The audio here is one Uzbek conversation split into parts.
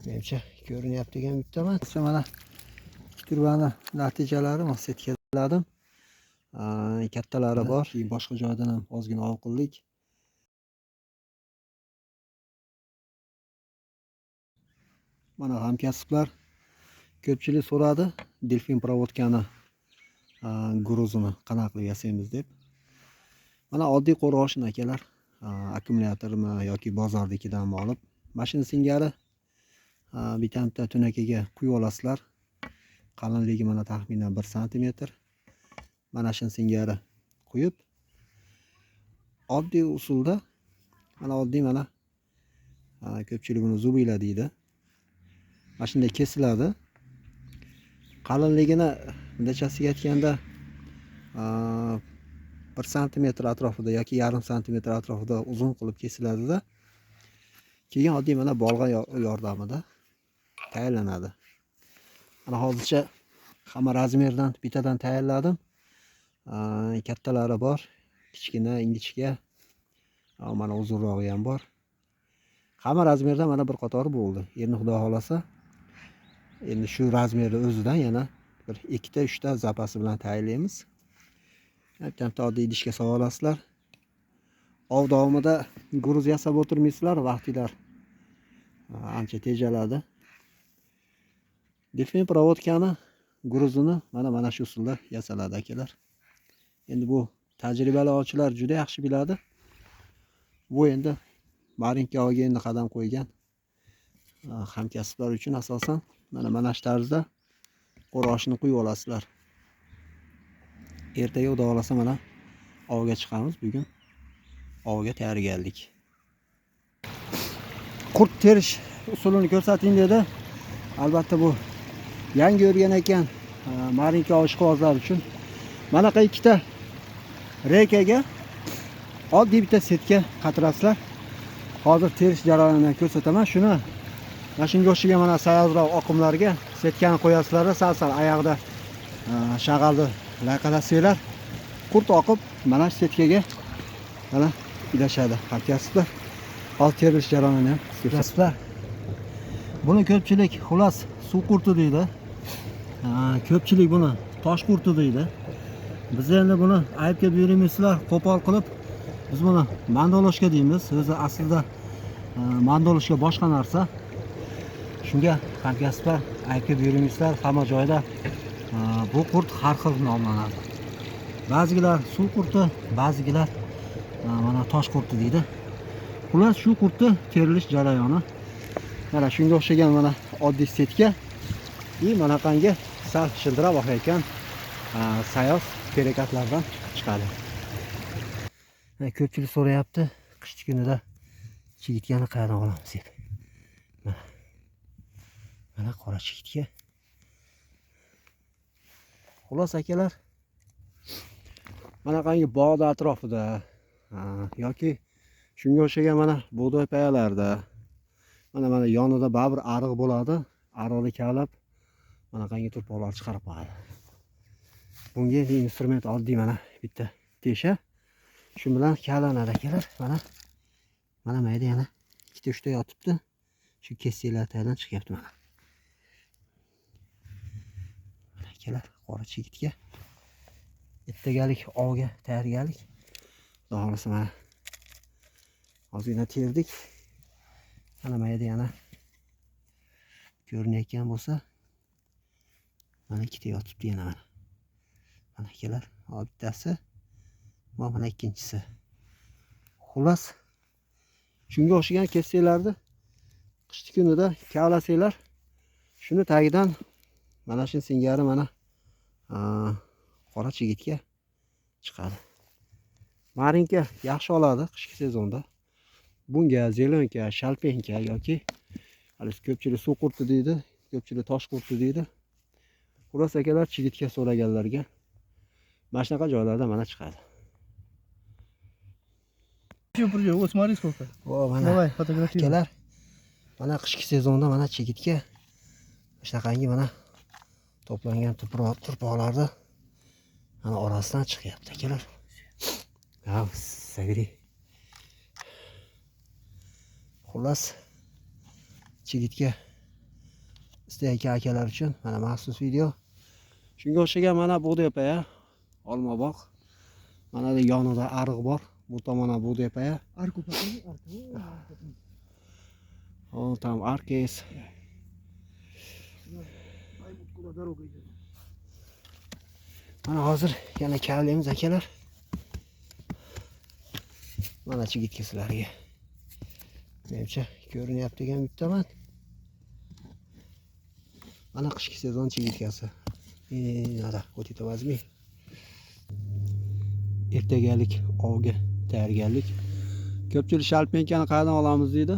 Menimcha ko'rinyapti degan umiddaman. Mana ikki turbani natijalari mana setkaladim. Kattalari bor. Keyin boshqa joydan ham ozgina ov qildik. Mana hamkasblar ko'pchilik so'radi delfin provodkani gruzini qanaqa qilib yasaymiz deb. Mana oddiy qo'rg'oshin akalar, akkumulyatormi yoki bozornikidanmi olib, mashina singari bitta tunakaga quyib olasizlar. Qalinligi mana taxminan 1 santimetr. Mana shuni singari quyib, oddiy usulda mana oddiy mana ko'pchilik buni zubila deydi. Mana shunday kesiladi. Qalinligini bundachasiga aytganda 1 santimetr atrofida yoki yarim santimetr atrofida uzun qilib kesiladida. Keyin oddiy mana bolg'a yordamida tayyorlanadi. Mana hozircha hamma razmerdan bittadan tayyorladim. Kattalari bor, kichkina, ingichka, mana uzunrog'i ham bor. Hamma razmerdan mana bir qatori bo'ldi. Endi Xudo xolasa, endi shu razmerni o'zidan yana bir ikkita, uchta zapasi bilan tayyorlaymiz. Bitta oddiy idishga solib olasizlar. Ov davomida gruz yasab o'tirmaysizlar, vaqtinglar ancha tejaladi. Delfin provodkani gruzini mana shu usulda yasaladi akalar. Endi bu tajribali ovchilar juda yaxshi biladi. Bu endi marinka oviga endi qadam qo'ygan hamkasblar uchun asosan mana shu tarzda qo'rg'oshinni quyib olasizlar. Ertaga Xudo xolasa mana ovga chiqamiz. Bugun ovga tayyorgarlik. Qurt terish usulini ko'rsating dedi. Albatta bu yangi o'rganayotgan marinka ishqibozlar uchun manaqa ikkita reykaga oddiy bitta setka qatirasizlar. Hozir terish jarayonini ko'rsataman. Shuni mana shunga o'xshagan mana sayozroq oqimlarga setkani qo'yasizlar, sal-sal oyog'ida shag'alni layqalasanglar, qurt oqib mana shu setkaga mana ilashadi hamkasblar. Hozir terilish jarayonini ham ko'rsatiblar. Buni ko'pchilik xullas suv qurti deydi. Ko'pchilik buni tosh qurti deydi. Biz endi buni aybga buyurmaysizlar, qo'pol qilib biz buni mandoloshka deymiz. O'zi aslida mandoloshka boshqa narsa. Shunga hamkasblar aybga buyurmaysizlar, hamma joyda bu qurt har xil nomlanadi. Ba'zilar suv qurti, ba'zilar mana tosh qurti deydi. Xullas shu qurtni terilish jarayoni mana shunga o'xshagan mana oddiy setka i manaqangi sal shildirab oqayotgan sayoz perekatlardan chiqadi. Ko'pchilik so'rayapti, qishki kunida chigitkani qayerdan olamiz deb. Mana qora chigitka. Xullas akalar, manaqangi bog'da atrofida yoki shunga o'xshagan mana bug'doy payalarda mana yonida baribir ariq bo'ladi. Ariqni kavlab manaqangi turpoqlar chiqarib qo'yadi. Bunga endi instrument oddiy mana bitta tesha. Shu bilan kavlanadi akalar. Mana mayda yana ikkita uchta yotibdi. Shu kessaklar tagidan chiqyapti mana. Mana akalar, qora chigitga ertagalik ovga tayyorgarlik. Xudo xolasa mana ozgina terdik. Mana mayda yana ko'rinayotgan bo'lsa, mana ikkita yotibdi yana mana. Mana akalar, bittasi, mana ikkinchisi. Xullas, shunga o'xshagan kessaklarni qishki kunida kavlasanglar, shuni tagidan mana shu singari mana qora chigitga chiqadi. Marinka yaxshi oladi qishki sezonda. Bunga zelenka, shalpenka yoki hali ko'pchilik suv qurti deydi, ko'pchilik tosh qurti deydi. Xullas akalar, chigitga so'raganlarga mana shunaqa joylarda mana chiqadi. Вот смотри сколько. Mana Давай, фотографируй. Akalar, mana qishki sezonda mana chigitga shunaqangi mana to'plangan turpoqlarni mana orasidan chiqyapti akalar. Ha, sabiri. Xullas, chigitga Istayotgan akalar uchun mana maxsus video. Shunga o'xshagan mana Bug'doypaya, Olmabog'. Mana da yonida ariq bor. Bu tomon ham Bug'doypaya. Арку покажи, арку. О, арка там. О, там арка есть. Поймут, куда дорога идет. Mana hozir yana kavlaymiz akalar. Mana chigitga sizlarga. Menimcha ko'rinyapti degan umiddaman. Mana qishki sezon chigitkasi. Nada, вот это возьми. Ertagalik ovga tayyorgarlik. Ko'pchilik shalpenkani qayerdan olamiz deydi.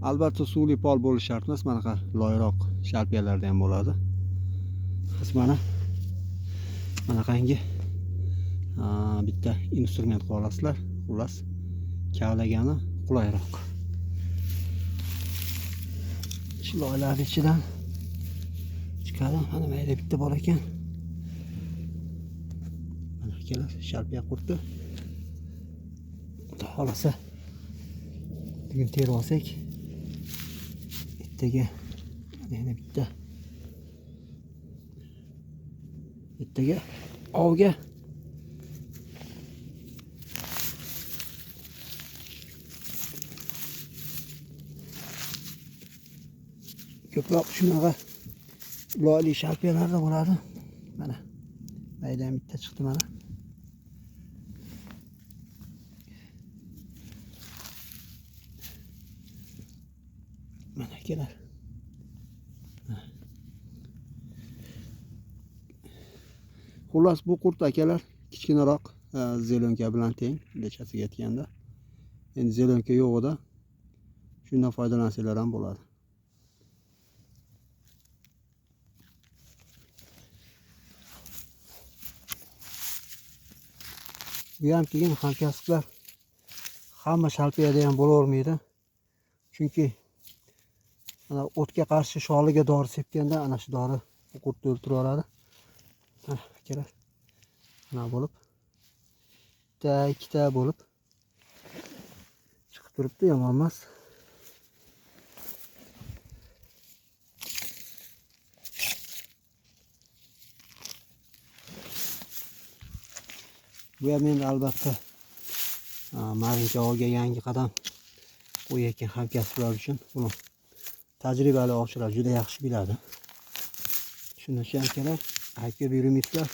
Albatta suvli pol bo'lishi shart emas, manaqa loyroq shalpiyalarda ham bo'ladi. Biz mana manaqangi bitta instrument qilib olasizlar. Xullas, kavlagani qulayroq. Shu loylarni ichidan chiqadi. Mana bu yerda bitta bor ekan. Mana akalar, shalpiya qurti. Xudo xohlasa bugun terib olsak, ertaga yana bitta, ertaga ovga ko'proq shunaqa loyli shalpiyalarda bo'ladi. Mana maydan bitta chiqdi mana. Mana akalar. Xullas bu qurt akalar kichkinaroq, zelonka bilan teng, bundachasiga aytganda. Endi zelonka yo'g'ida shundan foydalansanglar ham bo'ladi. Bu ham keyin hamkasblar hamma shalpiyada ham bo'lavermaydi. Chunki mana o'tga qarshi sholiga dori sepganda ana shu dori bu qurtni o'ltirib yuboradi. Mana akalar, mana bo'lib bitta ikkita bo'lib chiqib turibdi, yomon emas. Bu ham endi albatta Marinka ovga yangi qadam qo'yayotgan hamkasblar uchun buni tajribali ovchilar juda yaxshi biladi. Shuning uchun akalar, aybga buyurmaysizlar.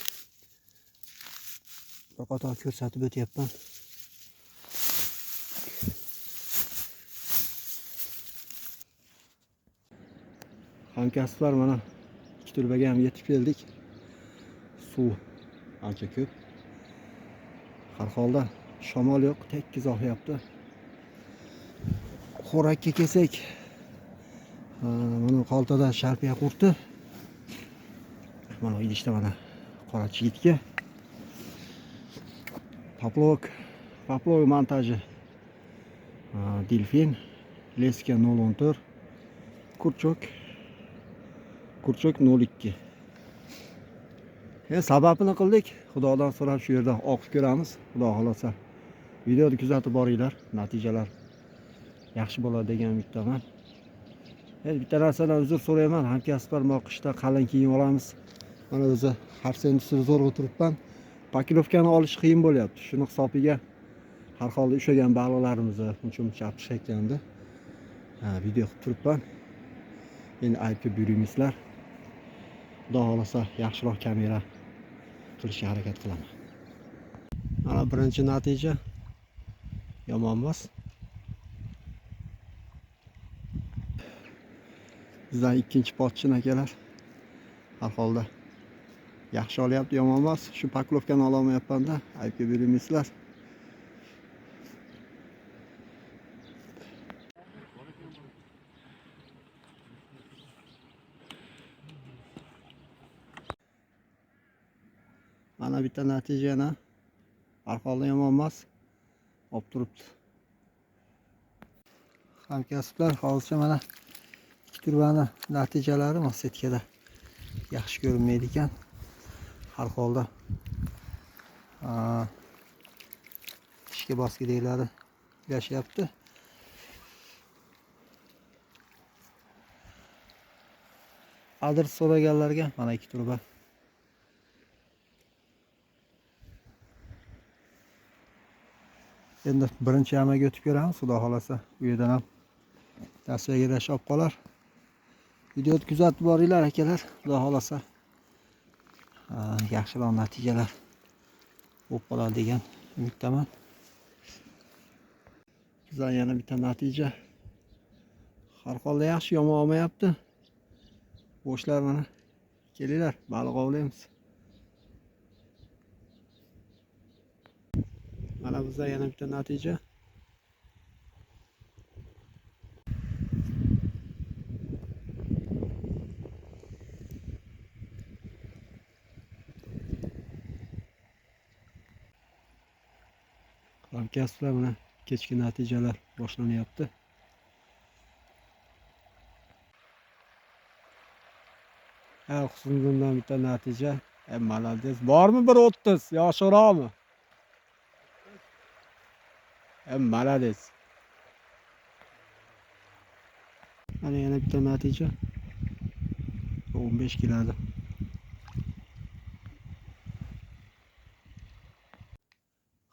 Bir qator ko'rsatib o'tyapman. Hamkasblar, mana ikki tulbaga ham yetib keldik. Suv ancha ko'p. Har holda shamol yo'q, tekkiz oqyapti. Xo'rakka kelsak, mana xoltada sharpiya qurti. Mana idishda mana qora chigitga. Poplok, poplok montaji. Delfin, leska 0.14, kurchok, kurchok 0.2. Sababini qildik. Xudodan so'rab shu yerda oqib ko'ramiz. Xudo xolasa videoni kuzatib boringlar, natijalar yaxshi bo'ladi degan umiddaman. Endi bitta narsadan uzr so'rayman, hamkasblar, mo qishda qalin kiyim olamiz. Mana o'zi xarsang ustida zo'rg'a turibman. Pakilovkani olish qiyin bo'lyapti. Shuni hisobiga har holda ushlagan baliqlarimizni uncha-muncha olib tushayotganda, video qilib turibman. Endi aybga buyurmaysizlar. Xudo xolasa yaxshiroq kamera qilishga harakat qilaman. Mana birinchi natija yomon emas. Bizdan ikkinchi potchin akalar. Har holda yaxshi olyapti, yomon emas. Shu paklovkani ololmayapman-da, aybga buyurmaysizlar. Mana bitta natija yana. Har holda yomon emas. Olib turibdi. Hamkasblar, hozircha mana ikki turbani natijalari setkada yaxshi ko'rinmaydi ekan. Har holda ishga bosgidaylari yashayapti. Adres so'raganlarga mana ikki truba. Endi birinchi yamaga o'tib ko'ramiz, xudo xolasa u yerdan ham tavsiyaga yarasha olib qolar. Videoni kuzatib boringlar akalar, xudo xolasa yaxshiroq natijalar bo'lib qoladi degan umiddaman. Bizdan yana bitta natija. Har holda yaxshi, yomon olmayapti. Bo'shlar mana kelinglar, baliq ovlaymiz. Mana bizda yana bitta natija. Hamkasblar, mana kechki natijalar boshlanyapti. Ha, Husnidindan bitta natija. Malades. Bormi bir 30? Yoshroqmi? Malades. Mana yana bitta natija. 15 keladi.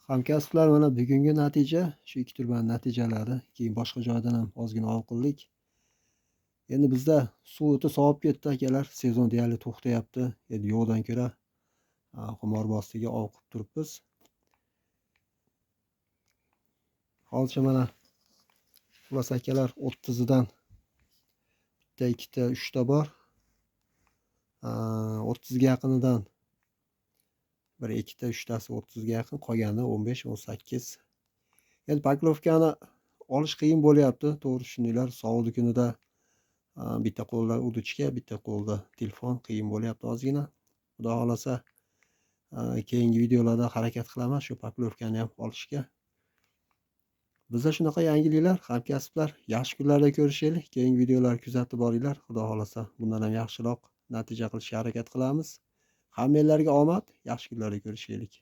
Hamkasblar, mana bugungi natija, shu ikki turbani natijalari. Keyin boshqa joydan ham ozgina ov qildik. Endi bizda suv o'ta sovib ketdi akalar, sezon deyarli to'xtayapti. Endi yo'qdan ko'ra xumorbostiga ov qilib turibmiz. Hozircha mana xulosa akalar 30idan bitta, ikkita, uchta bor. 30ga yaqinidan bir, ikkita, uchtasi 30ga yaqin, qolgani 15, 18. Endi paklovkani olish qiyin bo'lyapti, to'g'ri tushundinglar. Sovuq kunida bitta qo'lda uduchka, bitta qo'lda telefon qiyin bo'lyapti ozgina. Xudo xolasa keyingi videolarda harakat qilaman shu paklovkani ham olishga. Bizda shunaqa yangiliklar, hamkasblar, yaxshi kunlarda ko'rishaylik. Keyingi videolar kuzatib boringlar. Xudo xolasa bundan ham yaxshiroq natija qilishga harakat qilamiz. Hammanglarga omad, yaxshi kunlarda ko'rishaylik.